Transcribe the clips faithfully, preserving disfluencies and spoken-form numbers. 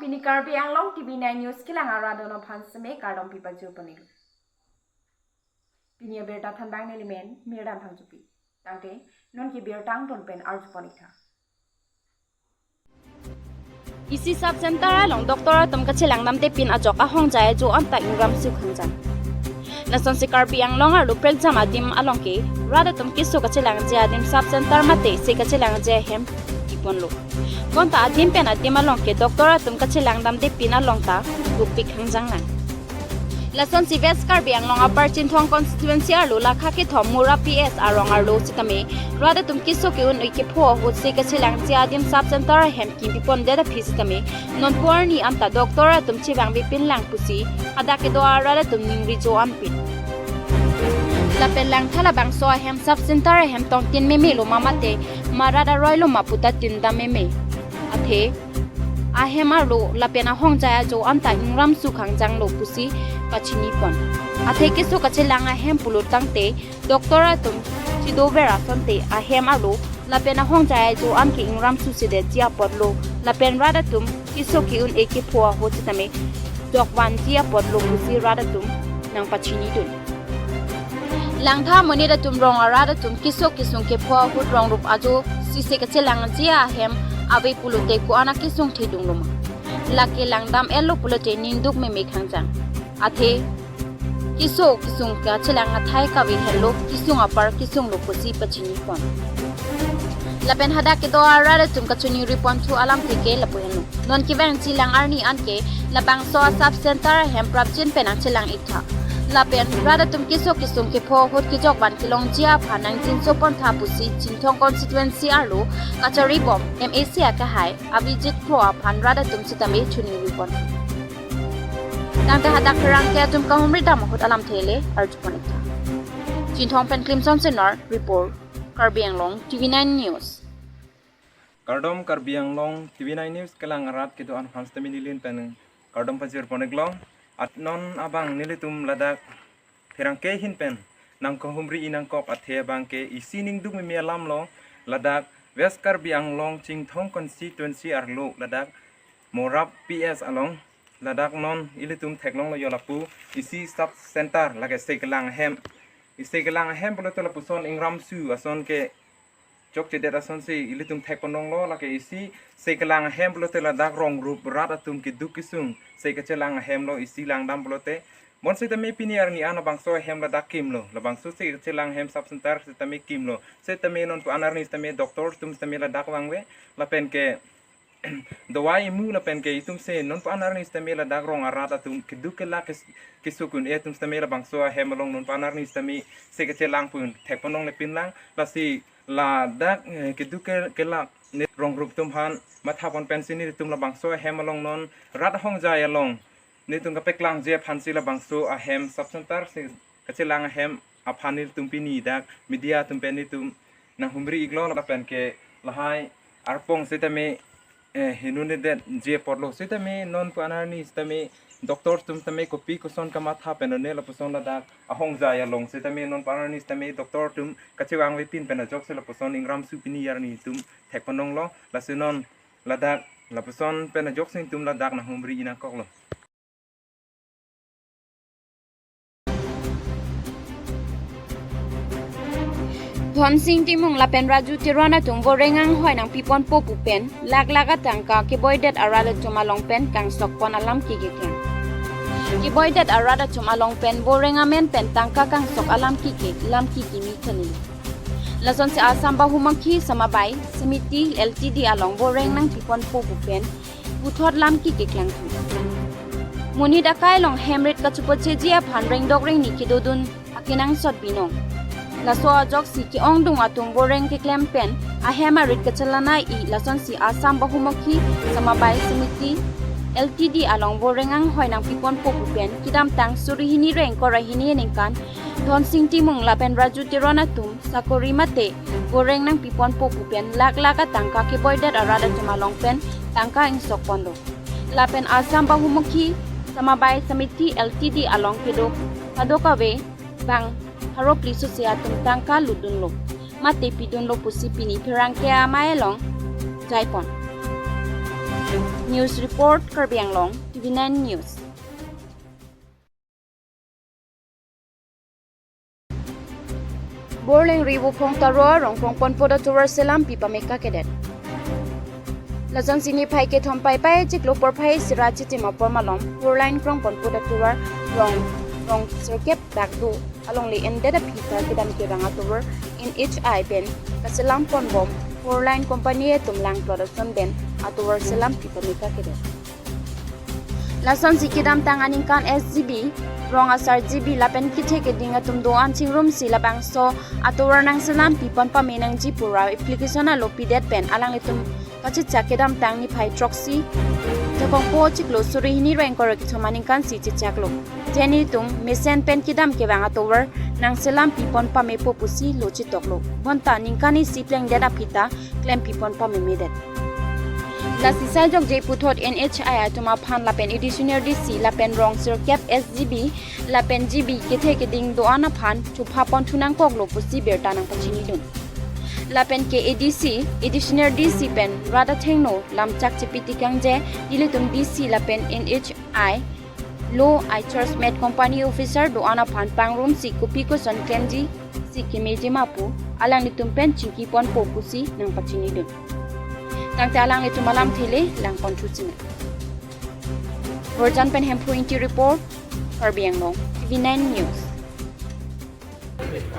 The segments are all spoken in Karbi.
Pini Karbi Anglong T V nine News kelang arat atum aphan seme kardom pipajir pon-iklo. Pini abirta thanbang neli men Mirdan Phangchopi. Tangte non ke birta angton pen arju pon-ik tha. Isi sub center along doctor atum kachelang damde pin ajok ahongjai ajo anta ingram su khangjang. Lasonsi Karbi Anglong arlo prekjam adim along ke rat atum keso kachelangji adim sub center mate se kachelangji ahem kiponlo. Bonta adim pen adim along ke doctor atum kachelang damde pin along ta bukpik khangjang nang. Lasonsi West Karbi Anglong Upper Chinthong constituency arlo lakha kethom Mora P S arong arlo sitame rat atum keso ke-un-e kepho ahut se kachelangji adim sub center ahem kim pipondet aphi sitame nonpu arni anta doctor atum chevangve pinlang pusi hadak kedo arat atum ningri jo-an pin. Lapen langtha labangso ahem sub center ahem tongtin meme lo ma mate marat aroi lo ma puta tin dam meme. Athe ahem arlo lapen ahongjai ajo anta ingram su khangjanglo pusi pachini pon. Athe keso kachelang ahem pulo tangte doctor atum chidover asonte ahem arlo lapen ahongjai ajo an ke ingram su sedetji apotlo lapen rat atum keso ke-un-e kepho ahut sitame jokvanji apotlo pusi rat atum nangpachinidun. Langtha amonit atum rong arat atum keso kesung kepho ahut rong rup ajo si se kachelangji ahem ave pulote ko-an akesung thedung lo ma. Lake langdam-et lo pulote ningduk meme khangjang. Athe keso kesung kachelang athai kave henlo kesung apar kesung lo pusi pachini pon. Lapen hadak kedo arat atum kachiningri ponthu alamthe ke lapu henlo. Non kevangji lang arni anke labangso a sub center ahem prapjin pen nangchelang-ik tha. Lapen rat atum keso kesung kepho ahut kejokvan kelongji aphan nangjinso pon tha pusi Chinthong constituency arlo kachari bom M A C akehai Abhijit Kro aphan rat atum sitame chiningri pon. Tangte hadak pherangke atum kahumri dam ahut alamthe le arju pon-ik tha. Chinthong pen Klimson Singnar report, Karbi Anglong T V nine News. Kardom Karbi Anglong T V nine News kelang arat kedo-an aphan sitame neli pen kardom pajir pon-iklo. At non abang nelitum ladak pherangke ahin pen nangkahumri-i nangkok athe abang ke isi ningduk meme alam lo, ladak West Karbi Anglong Chinthong constituency arlo ladak Mora P S along ladak non ilitum theklonglo yo lapu isi sub center lake se kelang ahem. Isi kelang ahem pulote lapuson ingram su ason ke chokchedet asonsi ilitum thek ponlonglo, lake isi se kelang ahem pulote ladak rong rup rat atum keduk kesung se kachelang ahem lo isi langdam pulote. Bonsitame pini arni an labangso ahem ladak kimlo, labangso se kachelang ahem sub center sitame kimlo. Sitame nonpu an arni sitame doctor atum sitame ladak vangve, lapen ke dawai imu lapen ke itum se nonpu an arni sitame ladak rong arat atum keduk kelak kes-, kesung un-e atum sitame labangso ahem along nonpu an arni sitame se kachelang pon thek ponlongle pinlang, lasi ladak, eh, keduk ke-, kelak ne rong rup atum aphan matha pon pensi nelitum labangso ahem along non rat ahongjai along nelitum kapeklangji aphansi labangso ahem sub center se kachelang ahem aphan nelitum pini dak media atum pen nelitum nanghumri-iklo lapen ke lahai arpong sitame, eh, hinune det je apotlo sitame nonpu an arni sitame doctor atum sitame kopi koson kamatha pen ne lapuson ladak ahongjai along sitame nonpu an arni sitame doctor atum kachevangve pin pen ajoksi lapuson ingram su pini arni atum thek ponlonglo, lasi non ladak lapuson pen ajoksi nelitum ladak nanghumri-i nangkoklo. Dhonsing Timung lapen Raju Teron atum voreng anghoi nangpiponpo pu pen lakh lakh atangka keboidet arat atum along pen kangsok pon alam kikeklang. Keboidet arat atum along pen voreng amen pen tangka kangsok alam kike lam kikimi kani. Lasonsi Assam Bahumukhi Samabai Samiti L T D along voreng nangpiponpo pu pen puthot lam kikeklang thu. Monit akai along hemrit kachipocheji aphan rengdok rengni kedodun akenangsot binong. Laso ajoksi ke-ongdung atum voreng keklem pen ahem arit kachelanai-i lasonsi Assam Bahumukhi Samabai Samiti L T D along voreng anghoi nangpiponpo pu pen kedamtang suri hini reng kora hini ningkan Dhonsing Timung lapen Raju Teron atum sakori mate voreng nangpiponpo pu pen lakh lakh atangka keboidet arat atum along pen tangka ingsok ponlo. Lapen Assam Bahumukhi Samabai Samiti L T D along kedo kadokave bang pharo phli sose atum tangka lutdunlo mate pidunlo pusi pini pherangke amei along jaipon. News report, Karbi Anglong, T V nine News. Borlengri Wuphong Taro arong krongponpo atovar selam pi pame kakedet. Lasonsi niphai kethom Paipai chiklo porphai isi ra chitim apor malom four lane krongponpo atovar rong, rong sirkep dak do alongle endet aphi ta kedam kevang atovar N H I pen kaselam ponbom four lane company atum langplot ason pen atovar selam pi pame kakedet. Lasonsi kedamtang aningkan S G B, rong asar G B lapen kethe keding atum do-an chingrumsi labangso atovar nangselam pipon pame nangji pu ra application alo pidet pen alanglitum kachechak kedamtang niphai throksi Jakongpo chiklo suri hini ra ingkoi ra kethom aningkansi chechaklo. Je nelitum mesen pen kedam kevang atovar nangselam pipon pamepo pusi lo chetoklo. Bonta ningkan isi plengdet aphi ta klem pipon pamemedet. Lasi sai jokje puthot N H I atum aphan lapen Additional D C lapen rong sirkep S G B lapen G B kethe keding do-an aphan chupha pon thu nangkoklo pusi birta nangpachinidun. Lapen ke A D C, Additional D C pen rat athengno lamchak chepi tikang je nelitum D C lapen N H I lo I charge met company officer do-an aphan pangrumsi kopi koson klemji si kemeji ma pu alanglitum pen chingki ponpo pusi nangpachinidun. Tangte alanglitum alamthe le langpon thu chinine. Borjan pen Hemphu Ingti report, Karbi Anglong, T V nine News.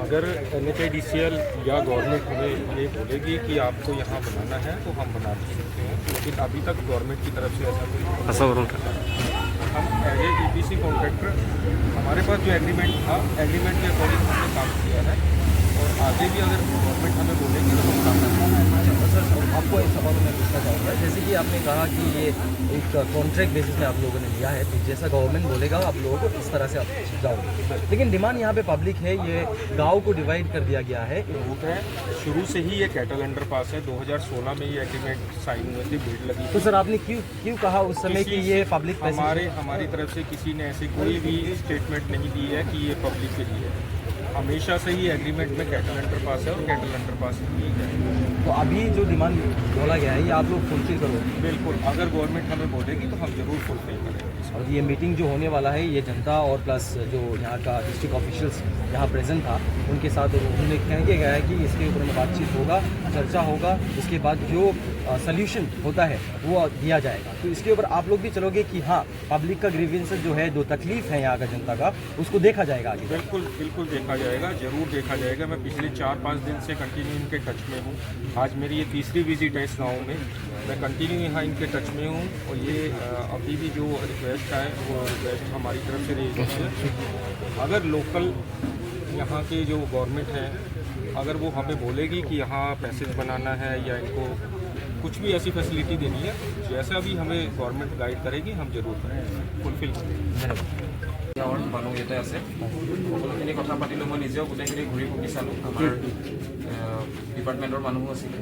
अगर N H I D C L या गवर्नमेंट हमें ये बोलेगी कि आपको यहाँ बनाना है, तो हम बना सकते हैं, लेकिन अभी तक गवर्नमेंट की तरफ से ऐसा कोई ऐसा बोलूँ। हम एज ए ईपीसी कॉन्ट्रैक्टर, हमारे पास जो एग्रीमेंट था, एग्रीमेंट के अकॉर्डिंग हमने काम किया है, और आगे भी अगर गवर्नमेंट हमें बोलेगी तो हम काम करेंगे। अच्छा सर, आपको एक सवाल मैं पूछना चाहूँगा, जैसे कि आपने कहा कि ये एक कॉन्ट्रैक्ट बेसिस में आप लोगों ने लिया है, तो जैसा गवर्नमेंट बोलेगा आप लोगों को इस तरह से आप जाओगे, लेकिन डिमांड यहाँ पे पब्लिक है, ये गांव को डिवाइड कर दिया गया है। रूट है, शुरू से ही ये कैटल अंडरपास है। दो हज़ार सोलह में ये एग्रीमेंट साइन हुए थे, बिड लगी तो थी। सर, आपने क्यों, क्यों कहा उस समय कि किसी ये से पब्लिक पैसेज हमारे, है? हमारी तरफ से किसी ने ऐसे कोई भी स्टेटमेंट नहीं दी है कि ये पब्लिक के लिए है। हमेशा से ही एग्रीमेंट में कैटल अंडरपास है और कैटल अंडरपास ही है। तो अभी जो डिमांड बोला गया है, ये आप लोग फुलफिल करोगे? बिल्कुल, अगर गवर्नमेंट हमें बोलेगी तो हम जरूर फुलफिल करेंगे। और ये मीटिंग जो होने वाला है, ये जनता और प्लस जो यहाँ का डिस्ट्रिक्ट ऑफिशियल्स यहाँ प्रेजेंट था, उनके साथ उन्होंने कह के गया है कि इसके ऊपर में बातचीत होगा, चर्चा होगा, उसके बाद जो, अ, सॉल्यूशन होता है, वो दिया जाएगा। तो इसके ऊपर आप लोग भी चलोगे कि हाँ, पब्लिक का ग्रीवियंस जो है, जो तकलीफ है यहाँ का जनता का, उसको देखा जाएगा आगे? बिल्कुल, बिल्कुल देखा जाएगा, जरूर देखा जाएगा। मैं पिछले चार पाँच दिन से कंटिन्यू इनके टच में हूँ। आज मेरी ये तीसरी विजिट है इस गाँव में। मैं कंटिन्यू यहाँ इनके टच में हूँ और ये, अ, अभी भी जो रिक्वेस्ट है, वो रिक्वेस्ट हमारी तरफ से रेज है। अगर लोकल यहाँ के जो गवर्नमेंट है, अगर वो हमें बोलेगी कि यहाँ पैसेज बनाना है या इनको कुछ भी ऐसी फैसिलिटी देनी है, जैसा भी हमें गवर्नमेंट गाइड करेगी, हम जरूर करेंगे, फुलफिल करेंगे। গাঁৱৰ মানুহ ইয়াতে আছে, সকলোখিনি কথা পাতিলোঁ। মই নিজেও গোটেইখিনি ঘূৰি পকি চালোঁ। আমাৰ, এ, ডিপাৰ্টমেণ্টৰ মানুহো আছিলে।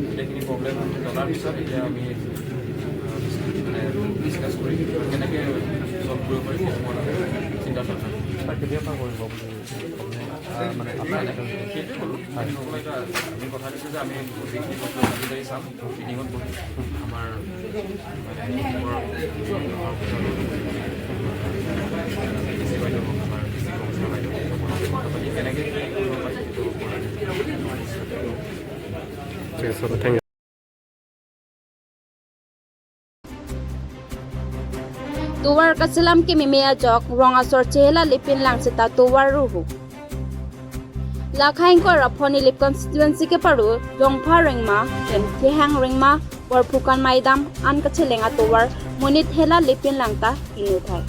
গোটেইখিনি প্ৰব্লেম জনাৰ পিছত এতিয়া আমি, এ, মানে, ডিছকাছ কৰি কেনেকৈ ছল্ভ কৰিব পাৰি, সেই ওপৰত আমি চিন্তা চৰ্চা কৰিম। ছাৰ, কেতিয়াৰ পৰা কৰিব বুলি, আ, মানে, আপোনাৰ এনেকৈ সেইটোৱে ক'লোঁ। হয়। সকলোৱে এতিয়া আমি কথা দিছোঁ যে আমি গোটেইখিনি বস্তু ভাগিদাৰী চাম, মিটিঙত বহিম। আমাৰ, মানে, ওপৰৰ ডি চি বাইদেউ হওক, আমাৰ ডি চি কমিছনাৰ বাইদেউ হওক, সকলোৱে কথা পাতি কেনেকৈ কি কৰিব পাৰি, সেইটো ওপৰত ঠিক আছে, thank you. Tovar kaselam kememe ajok rong asor chehela lepin lang seta tovar ruhu. Lakha ingkoi ra pho Nilip constituency keparo Dongpha Rengma, pen Kehang Rengma, Borphukan Maidam an kacheleng atovar monit hela lepin lang ta inu thai.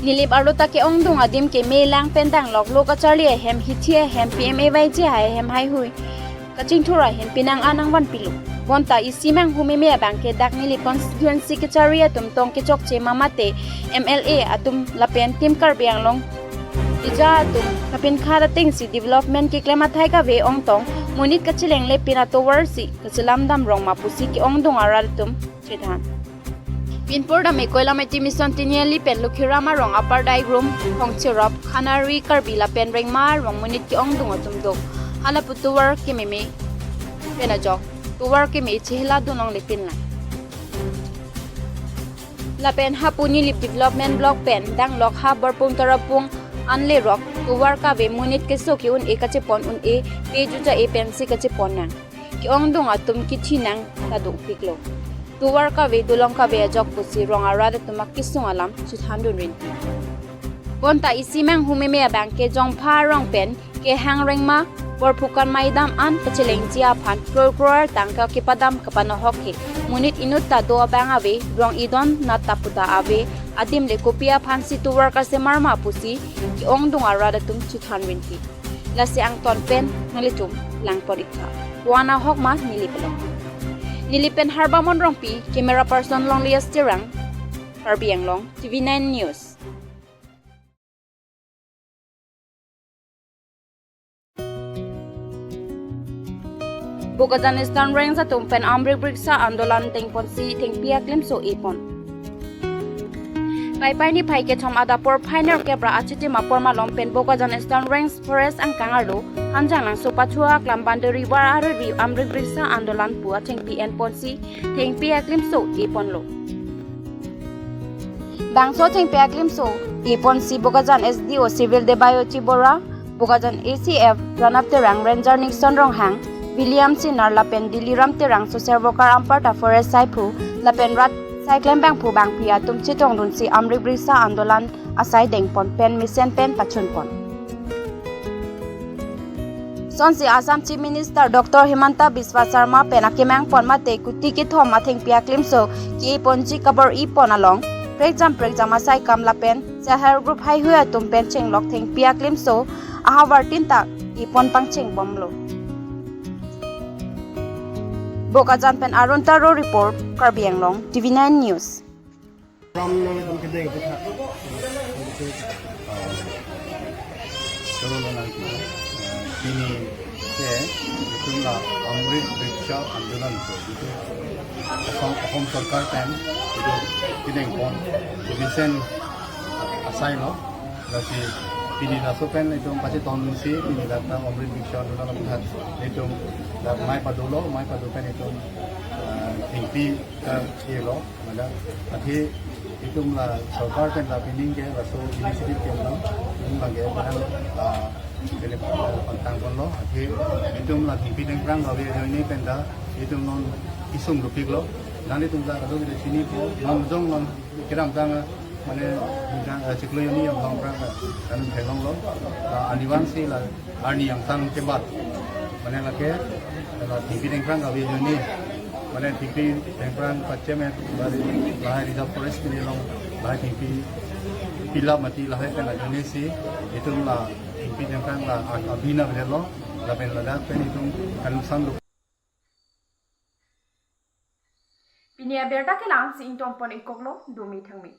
Nilip arlo ta ke-ongdung adim ke me lang pen danglok lo kacharli ahem, hithi ahem, P M A Y G ahem haihui kachingthur ahin pinang an nangvanpilo. Bonta isi manghu meme abang ke dak Nilip constituency kechari atum tong kechokche ma mate M L A atum lapen Team Karbi Anglong Tija atum kapinkhat atengsi development keklem athai kave ongtong monit kacheleng lepin atovar si kachelam dam rong ma pusi ke-ongdung arat atum chethan. Pinpur dam ekoi lam eti Mission Tiniali pen Lukhiram arong Upper Daigrum, Hongcherop, Khanari, Karbi lapen Rengma arong monit ke-ongdung atum do. Hala pu tovar kememe pen ajok tovar keme chehela dun longle pinlang. Lapen hapu Nilip Development Block pen danglok ha Borpung Tarapung anle rok tovar kave monit keso ke-un-e kachepon un-e, pe juja-e pensi kachepon nang. Ke-ongdung atum kithi nang ta dukpiklo. Tovar kave dolong kave ajok pusi rong arat atum akesung alam chethandun rinti. Bonta isi manghu meme abang ke Jongpha arong pen kehang rengma Borphukan Maidam an kachelengji aphan kroi kroi tangka kepadam kapanohok ke monit inut ta do abang ave, rong idon nat ta puta ave, adim le kopi aphansi tovar kasemar ma pusi ke-ongdung arat atum chethan rinti. Lasi angton pen nanglitum langpon iktha. Ko-an ahok ma Nilip along. Nilip pen Harbamon Rongpi, camera person Longlias Terang, Karbi Anglong, T V nine News. Bokajan Eastern Range atum pen Amrik Briksha Andolan dengponsi thengpi aklimso epon. Paipai niphai kethom adap porphai nerkep ra achitim apor malom pen Bokajan Eastern Range Forest angkang arlo Hanjanglangso Pathua Aklam Boundary Wall ariri Amrik Briksha Andolan pu athengpi enponsi thengpi aklimso eponlo. Bangso thengpi aklimso eponsi Bokajan S D O Civil Debayochi Bora, Bokajan A C F Ranap Terang, Ranger Nixon Ronghang, William Sinar lapen Diliram Terang social worker anparta forest saiphu lapen rat saiklem bangphu bangphi atum chetongdunsi Amrik Briksha Andolan asai dengpon pen mesen pen pachunpon. Sonsi Assam Chief Minister Doctor Himanta Biswa Sarma pen akemangpon mate kuti kethom athengpi aklimso ke-eponji kabor-ipon along prekjam prekjam asai kam lapen self help group haihui atum pen chenglok thengpi aklimso ahavar tin ta epon pangchengbomlo. Bokajan pen Arun Taro report, Karbi Anglong, T V nine News. From nang kedeng kita. Cholo lo nang kita. Pini ke, itum la Amrit Briksha Andolan ko, itum Assam, Assam Sarkar pen itum kedengpon, itum mesen asai lo. Lasi pini laso pen itum pachetonsi pini la ta Amrit Briksha Andolan aphan itum la mai padolo, mai pado pen itum, ah, thengpi ta kilo. Mada, athe itum la sorkar pen la pining ke laso initiative ke lang, itum lake padang, ah, pele, ah, pangtang ponlo, athe itum la thengpi dengprang kave ajoine pen ta itum non isung dopiklo. Nanglitum ta kadokave chinipo, non jong non kedamtang, mane, kedamtang, ah, chiklo jonni abang prang, ah, anung theklonglo, ah, andivan si la arni angtan kebat. Mane lake, la thengpi dengprang kave ajoine. Mane thengpi dengprang pachem et, bari lahai reserve forest pini along, lahai thengpi pilap mati lahai pen ajoine si, itum la thengpi dengprang la a-, abina belo, lapen ladak pen itum kanuksan lo. Pini abirta ke la-ansi ingtonpon-ikoklo, dumi thangmi.